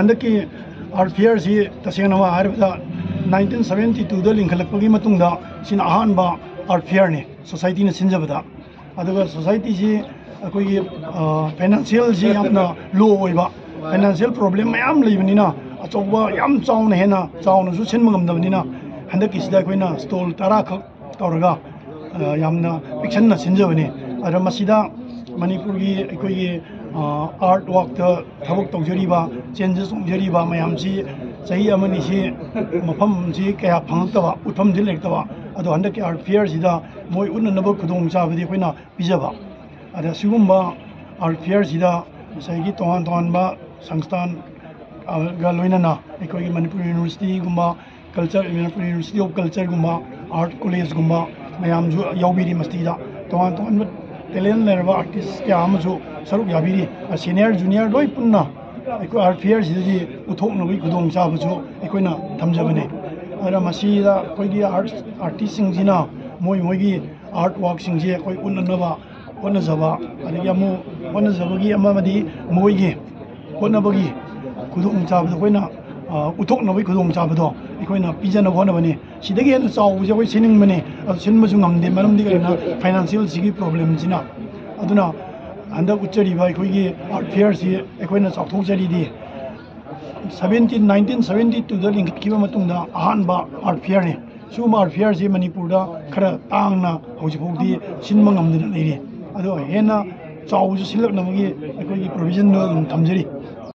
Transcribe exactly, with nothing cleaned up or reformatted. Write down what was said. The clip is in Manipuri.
ꯍꯟꯗꯛꯀꯤ ꯑꯥꯔꯠ ꯐꯤꯌꯔꯁꯤ ꯇꯁꯦꯡꯅꯃꯛ ꯍꯥꯏꯔꯕꯗ ꯅꯥꯏꯟꯇꯤꯟ ꯁꯕꯦꯟꯇꯤ ꯇꯨꯗ ꯂꯤꯡꯈꯠꯂꯛꯄꯒꯤ ꯃꯇꯨꯡꯗ ꯁꯤꯅ ꯑꯍꯥꯟꯕ ꯑꯥꯔꯠ ꯐꯤꯌꯔꯅꯤ ꯁꯣꯁꯥꯏꯇꯤꯅ ꯁꯤꯟꯖꯕꯗ꯫ ꯑꯗꯨꯒ ꯁꯣꯁꯥꯏꯇꯤꯁꯤ ꯑꯩꯈꯣꯏꯒꯤ, ꯑ, ꯐꯥꯏꯅꯥꯟꯁꯤꯌꯦꯜꯁꯤ ꯌꯥꯝꯅ ꯂꯣ ꯑꯣꯏꯕ, ꯐꯥꯏꯅꯥꯟꯁꯤꯌꯦꯜ ꯄ꯭ꯔꯣꯕ꯭ꯂꯦꯝ ꯃꯌꯥꯝ ꯂꯩꯕꯅꯤꯅ, ꯑꯆꯧꯕ ꯌꯥꯝ ꯆꯥꯎꯅ, ꯍꯦꯟꯅ ꯆꯥꯎꯅꯁꯨ ꯁꯤꯟꯕ ꯉꯝꯗꯕꯅꯤꯅ, ꯍꯟꯗꯛꯀꯤꯁꯤꯗ ꯑꯩꯈꯣꯏꯅ ꯁ꯭ꯇꯣꯜ ꯇꯔꯥꯈꯛ ꯇꯧꯔꯒ, ꯑ, ꯌꯥꯝꯅ ꯄꯤꯛꯁꯟꯅ ꯁꯤꯟꯖꯕꯅꯤ꯫ ꯑꯗ ꯃꯁꯤꯗ ꯃꯅꯤꯄꯨꯔꯒꯤ ꯑꯩꯈꯣꯏꯒꯤ, ꯑ, ꯑꯥꯔꯠ ꯋꯥꯛꯇ ꯊꯕꯛ ꯇꯧꯖꯔꯤꯕ, ꯆꯦꯟꯖꯦꯁ ꯇꯧꯖꯔꯤꯕ ꯃꯌꯥꯝꯁꯤ ꯆꯍꯤ ꯑꯃꯅꯤꯁꯤ ꯃꯐꯝꯁꯤ ꯀꯌꯥ ꯐꯪꯉꯛꯇꯕ, ꯎꯠꯐꯝꯁꯤ ꯂꯩꯔꯛꯇꯕ꯫ ꯑꯗꯣ ꯍꯟꯗꯛꯀꯤ ꯑꯥꯔꯠ ꯐꯤꯌꯔꯁꯤꯗ ꯃꯣꯏ ꯎꯠꯅꯅꯕ ꯈꯨꯗꯣꯡꯆꯥꯕꯗꯤ ꯑꯩꯈꯣꯏꯅ ꯄꯤꯖꯕ꯫ ꯑꯗ ꯁꯤꯒꯨꯝꯕ ꯑꯥꯔꯠ ꯐꯤꯌꯔꯁꯤꯗ ꯉꯁꯥꯏꯒꯤ ꯇꯣꯉꯥꯟ ꯇꯣꯉꯥꯟꯕ ꯁꯪꯁꯊꯥꯟ, ꯑ, ꯒ ꯂꯣꯏꯅꯅ ꯑꯩꯈꯣꯏꯒꯤ ꯃꯅꯤꯄꯨꯔ ꯌꯨꯅꯤꯚꯔꯁꯤꯇꯤꯒꯨꯝꯕ, ꯀꯜꯆꯔ, ꯃꯅꯤꯄꯨꯔ ꯌꯨꯅꯤꯚꯔꯁꯤꯇꯤ ꯑꯣꯐ ꯀꯜꯆꯔꯒꯨꯝꯕ, ꯑꯥꯔꯠ ꯀꯣꯂꯦꯖꯀꯨꯝꯕ ꯃꯌꯥꯝꯁꯨ ꯌꯥꯎꯕꯤꯔꯤ꯫ ꯃꯁꯤꯗ ꯇꯣꯉꯥꯟ ꯇꯣꯉꯥꯟꯕ ꯇꯦꯂꯦꯟ ꯂꯩꯔꯕ ꯑꯥꯔꯇꯤꯁ ꯀꯌꯥ ꯑꯃꯁꯨ ꯁꯔꯨꯛ ꯌꯥꯕꯤꯔꯤ꯫ ꯁꯦꯅꯤꯌꯔ ꯖꯨꯅꯤꯌꯔ ꯂꯣꯏ ꯄꯨꯟꯅ ꯑꯩꯈꯣꯏ ꯑꯥꯔꯠ ꯐꯤꯌꯔꯁꯤꯗꯒꯤ ꯎꯠꯊꯣꯛꯅꯕꯒꯤ ꯈꯨꯗꯣꯡꯆꯥꯕꯁꯨ ꯑꯩꯈꯣꯏꯅ ꯊꯝꯖꯕꯅꯤ꯫ ꯑꯗꯨꯅ ꯃꯁꯤꯗ ꯑꯩꯈꯣꯏꯒꯤ ꯑꯥꯔꯠ, ꯑꯥꯔꯇꯤꯁꯁꯤꯡꯁꯤꯅ ꯃꯣꯏ ꯃꯣꯏꯒꯤ ꯑꯥꯔꯠ ꯋꯥꯛꯁꯤꯡꯁꯦ ꯑꯩꯈꯣꯏ ꯎꯠꯅꯅꯕ ꯍꯣꯠꯅꯖꯕ, ꯑꯗꯒꯤ ꯑꯃꯨꯛ ꯍꯣꯠꯅꯖꯕꯒꯤ ꯑꯃ ꯑꯃꯗꯤ ꯃꯣꯏꯒꯤ ꯍꯣꯠꯅꯕꯒꯤ ꯈꯨꯗꯣꯡꯆꯥꯕꯗꯣ ꯑꯩꯈꯣꯏꯅ, ꯑ, ꯎꯠꯊꯣꯛꯅꯕꯒꯤ ꯈꯨꯗꯣꯡꯆꯥꯕꯗꯣ ꯑꯩꯈꯣꯏꯅ ꯄꯤꯖꯅꯕ ꯍꯣꯠꯅꯕꯅꯤ꯫ ꯁꯤꯗꯒꯤ ꯍꯦꯟꯅ ꯆꯥꯎꯕꯁꯦ ꯑꯩꯈꯣꯏ ꯁꯤꯟꯅꯤꯡꯕꯅꯤ, ꯑꯗꯨ ꯁꯤꯟꯕꯁꯨ ꯉꯝꯗꯦ꯫ ꯃꯔꯝꯗꯤ ꯀꯔꯤꯒꯤꯅꯣ? ꯐꯥꯏꯅꯥꯟꯁꯤꯌꯦꯜꯁꯤꯒꯤ ꯄ꯭ꯔꯣꯕ꯭ꯂꯦꯝꯁꯤꯅ꯫ ꯑꯗꯨꯅ ꯍꯟꯗꯛ ꯎꯠꯆꯔꯤꯕ ꯑꯩꯈꯣꯏꯒꯤ ꯑꯥꯔꯠ ꯐꯤꯌꯔꯁꯤ ꯑꯩꯈꯣꯏꯅ ꯆꯥꯎꯊꯣꯛꯆꯔꯤꯗꯤ ꯁꯕꯦꯟꯇꯤꯟ, ꯅꯥꯏꯟꯇꯤꯟ ꯁꯕꯦꯟꯇꯤ ꯇꯨꯗ ꯂꯤꯡꯈꯠꯈꯤꯕ ꯃꯇꯨꯡꯗ ꯑꯍꯥꯟꯕ ꯑꯥꯔꯠ ꯐꯤꯌꯔꯅꯤ꯫ ꯁꯤꯒꯨꯝꯕ ꯑꯥꯔꯠ ꯐꯤꯌꯔꯁꯤ ꯃꯅꯤꯄꯨꯔꯗ ꯈꯔ ꯇꯥꯡꯅ ꯍꯧꯖꯤꯛ ꯐꯥꯎꯗꯤ ꯁꯤꯟꯕ ꯉꯝꯗꯅ ꯂꯩꯔꯤ꯫ ꯑꯗꯣ ꯍꯦꯟꯅ ꯆꯥꯎꯕꯁꯨ ꯁꯤꯜꯂꯛꯅꯕꯒꯤ ꯑꯩꯈꯣꯏꯒꯤ ꯄ꯭ꯔꯣꯕꯤꯖꯟꯗꯣ ꯑꯗꯨꯝ ꯊꯝꯖꯔꯤ꯫